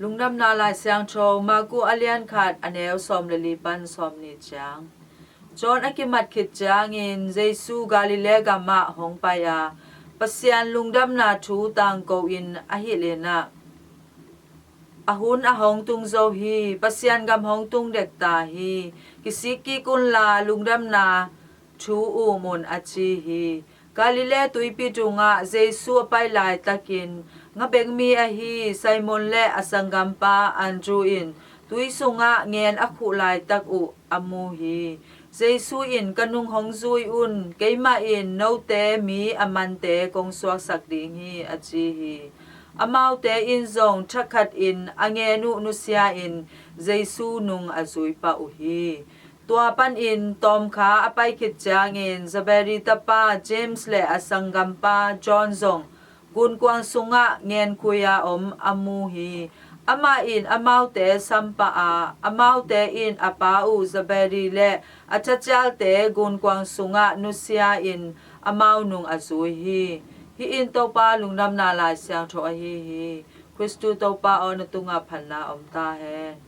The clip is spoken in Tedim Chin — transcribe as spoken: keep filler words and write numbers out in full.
Lungdamna Lai Siangtho, Marku a lian khat, a neu sawm le li pan sawm nih ciang. John a kimat khit ciangin Jesu Galilee gamah hong pai a, Pasian lungdamna thu tangko in a hilh in ah, a hun a hong tung zo hi, Pasian gam hong tung dek ta hi, kisik kik unla lungdamna thu um un, a ci hi. Galilee tuipi tungah Jesu a pai laitakin, nga bek mi ahi Simon le a sanggampa Andrew in tui sungah ngen a khuh laitak uh a mu hi. Jesu in, ka nung hong zui un, keimah in note mi a mante kong suaksak ding hi, a ci hi. Amaute in zong thakhatin a ngen uh nusia-in Jesu nung a zui pah uh hi. Tua panin tawmkha a pai khit ciangin Zebedee tapa James le a sanggampa John zong gunkuang sungah ngenkhui-a om a mu hi. Amah in amaute sampah a, amaute in a pa uh Zebedee le a thacialte gunkuang sungah nusia-in amau nung a zui hi. Hih in Topa Lungdamna Lai Siangtho ahi hi. Khristu Topa aw, na tungah phatna om ta hen.